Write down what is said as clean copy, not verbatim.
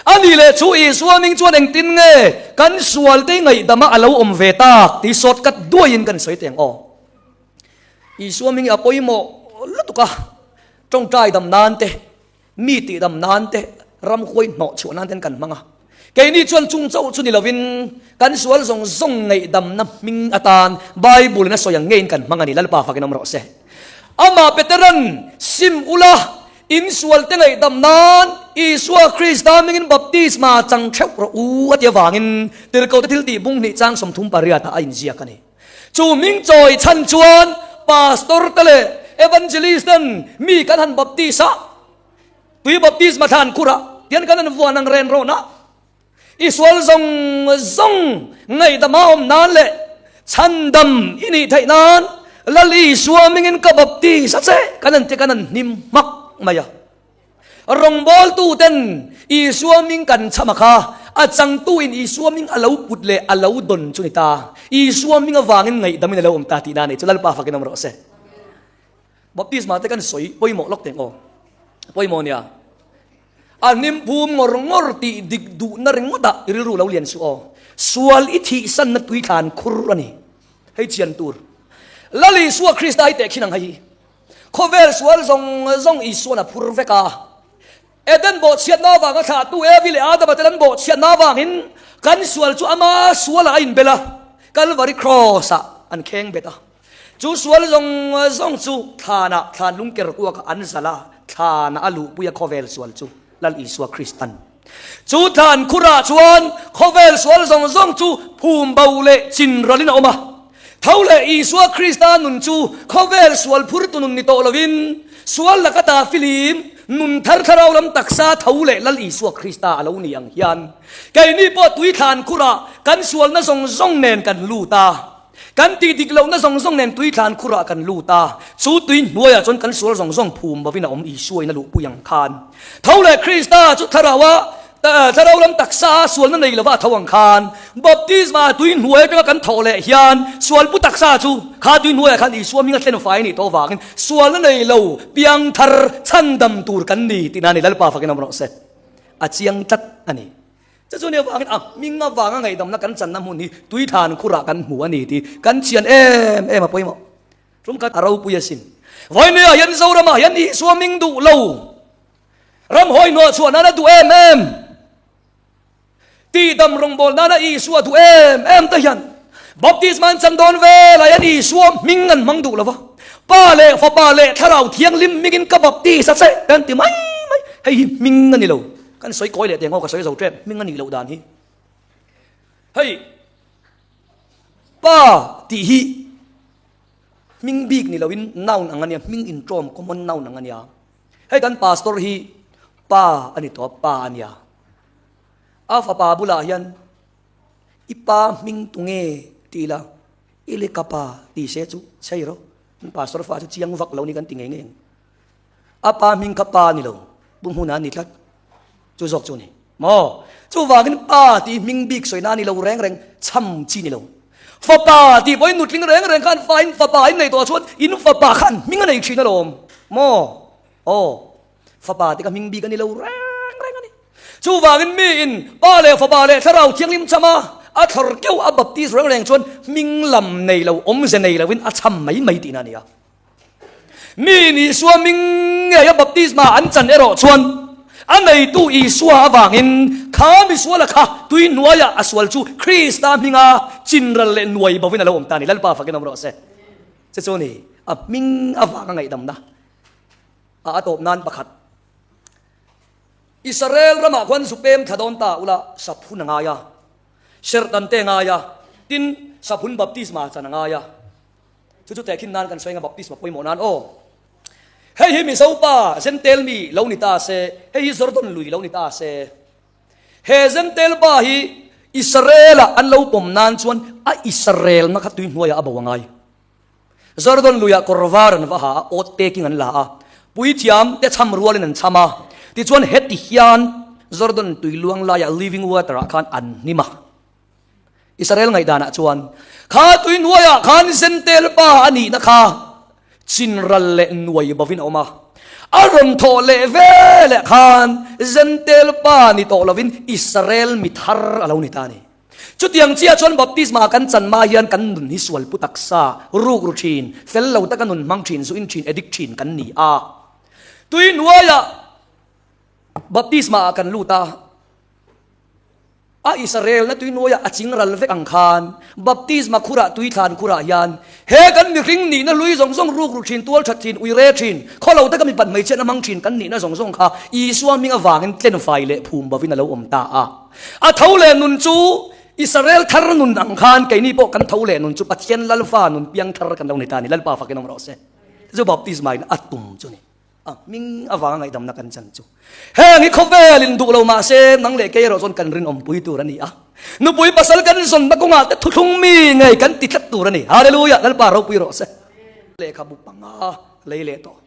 Ani leh chu Isua hming chuan engtin nge kan sualte ngaihdama a lo awm ve tak tih shortcut duaiin kan sawi teng aw. Isua hming hi a pawimawh lutuk a, tawngtai dam nan te, mi tih dam nan te, ramhuai hnawh chhuah nan ten kan hmang a. Keini chuan chung chauh chu ni lovin kan sual zawng zawng ngaihdamna hming atan Bible in a sawi ang ngeiin kan hmang a ni. Lalpa fakin awm rawh se. Amah Peteran sim ula Insual te ngaihdam nan Isua Krista hmingin baptisma chang theuh rawh u a ti avangin Tirhkohte thil tih bung hnih chang 38 ah a inziak a ni. Chu hming chawi chhan chuan Pastor te leh Evangelist ten mi kan han baptis a, tui baptisma thlan khur ah tian kan han vuan ang ren rawn a, I sual zawng zawng ngaihdam a awm nan leh chhandam i nih theih nan Lal Isua hmingin ka baptis a che kan an ti kan an hnim hmak mai a. Rawngbawltu ten Isua hming kan chham a kha a changtu in Isua hming a lo put leh a lo dawn chu ni ta. Isua hming avangin ngaihdam in a lo awm ta tihna a ni chu Lalpa fakin awm rawh se. Baptisma te kan sawi pawimawh lawk teng aw. Pawimawh nia. A hnim phum ngawr ngawr tih dik duhna ringawtah i rilru lo lian suh aw. Sual i thihsanna tui thlan khur a ni. Hei chian tur. Lal Isua Krista hi tehkhin ang hei hi. Khawvel sual zawng zawng Isuan a phur vek a. Eden bawhchhiatna avanga thlahtu Evi leh Adama ten an bawhchhiatna avangin kan sual chu ama sualah a inbel a, Kalvari Cross-ah an kheng bet a. Chu sual zawng zawng chu thlanah thlan lungker kuakah an zalh a, thlanah a luhpui a khawvel sual chu Lal Isua Kristan. Chu thlan khurah chuan khawvel sual zawng zawng chu phum bo leh chin ralin a awm a. Tho leh Isua Krista nun chu khawvel sual phurtu nun ni tawh lovin, sual laka ta filim, nun thar thlarau lam taksa tho leh Lal Isua Krista a lo ni ang hian keini pawh tui thlan khurah kan sualna zawng zawng nen kan lut a. Kan tih dik lohna zawng zawng nen tui thlan khurah kan lut a, chu tui hnuaiah chuan kan sual zawng zawng phum bovin a awm Isua in a luhpui ang khan. Tho leh Krista chu thlaraua thlarau lam taksa a sualna nei lova a tho ang khan, baptisma tui hnuai atanga kan thawh leh hian sual pu taksa chu kha tui hnuaiah khan Isua hming a thlen fai a nih tawh avangin sualna nei lo piangthar chhandam tur kan ni tihna a ni. Lalpa fakin awm rawh se. A chiang tlat a ni. Chu chu ni avangin a hming avanga ngaihdamna kan channa hmun hi tui thlan khurah kan hmu a ni tih kan chian em em a pawimawh. Tum khat a ropui asin. Vawinia hian Zoramah hian Isua hming duh lo, ramhawi hnuah chhuah nana duh em em, tihdam rawngbâwl nana Isua duh em em te hian baptisma an chan dawn velah hian Isua hming an hmang duh lo va, Pa leh Fapa leh Thlarau Thianghlim hmingin ka baptis a che kan ti mai mai. Hei hi hming a ni lo. Kan sawi kawi leh teng aw ka sawi zo tep hming a nih loh dan hi. Hei pa tih hi hming bik ni loin noun ang a nia, hming intawm common noun ang a nia. Hei kan pastor hi pa a ni tawh a, pa a nia. A fapa bulah hian i pa hming tunge ti ila i le ka pa ti se chu chei rawh. Kan pastor fa chu chiang vak lo ni kan ti ngei ngei ang. A pa hming kha pa ni lo, pu hmun a ni tlat. Chu zawk chu ni. Maw? Chuvangin pa tih hming bik sawi na ni lo reng reng, chham chi ni lo. Fapa tih pawhin nutling reng reng khan fa in fapa in nei tawh chuan in fapa khan hming a nei thin alawm. Maw? Aw. Fapa tih kha hming bik a ni lo reng reng a ni. Chuvangin mi in Pa leh Fapa leh Thlarau Thianghlim cham a, a thlawr keuh a baptis reng reng chuan hming lam nei lo, awmze nei loin a chham mai mai tihna a ni a. Mi in Isua hming ngeia baptisma an chan erawh chuan a neitu Isua avangin kha misuala kha tui hnuaiah a sual chu Krista hminga chinral leh nuai bovin a lo awm ta a ni. Lalpa fakin awm rawh se. Che chu ni, a hming avanga ngaihdamna a a tawp nan pakhat. Israel ramah khuan zu pem thla dawn ta ula saphun a ngai a, serhtan te a ngai a, tin saphun baptisma chan a ngai a. Chu chu tehkhin nan kan sawi anga baptisma pawimawh nan aw. Hei hi Mizo pa Zentel mi lo ni ta se, hei hi Jordan lui lo ni ta se. He Zentel pa hi Israel-ah an lo pawm nan chuan a Israel na kha tui hnuaiah a bo a ngai. Jordan luiah kawr var an va ha a, oath taking an la a, puithiam te chham rualin an chham a, tichuan heti hian Jordan tui luang laiah living water-ah khan an hnim a. Israel ngaihdanah chuan kha tui hnuaiah khan Zentel pa a nihna kha chinral leh nuai bovin a awm a. A rawn thawh leh veleh khan Jentail pa ni tawh lovin Israel mi thar a lo ni ta a ni. Chutiang chiah chuan baptisma kan chan hma hian kan nun hi sual pu taksa, ruk ru thin, fel lo taka nun hmang thin, zu in thin, addict thin kan ni a. Tui hnuaiah baptisma ah kan lut a. A Israelna tui hnuaiah a ching ral vek ang khan, baptisma khurah tui thlan khurah hian he kan mihring nihna hlui zawng zawng ruk ru thin, tual that thin, ui re thin, khaw lo taka mipat hmeichhiatna hmang thin kan nihna zawng zawng kha Isua hming avangin tlenfai leh phum bovin a lo awm ta a. A tho leh nun chu Israel thar nun ang khan keini pawh kan tho leh nun chu Pathian Lalfa nun piang thar kan lo ni ta a ni. Lalpa fakin awm rawh se. Chu baptisma in a tum chu ni. A hming avanga ngaihdamna kan chan chu. Heng hi khawvelin duh lo mah se nang leh kei erawh chuan kan rinawmpui tur a ni a. Nupui pasal kan zawnna kawngah te thuthlung mi ngei kan ti tlat tur a ni. Hallelujah! Lalpa ropui rawh se. Lehkhabu panga lei leh tawh.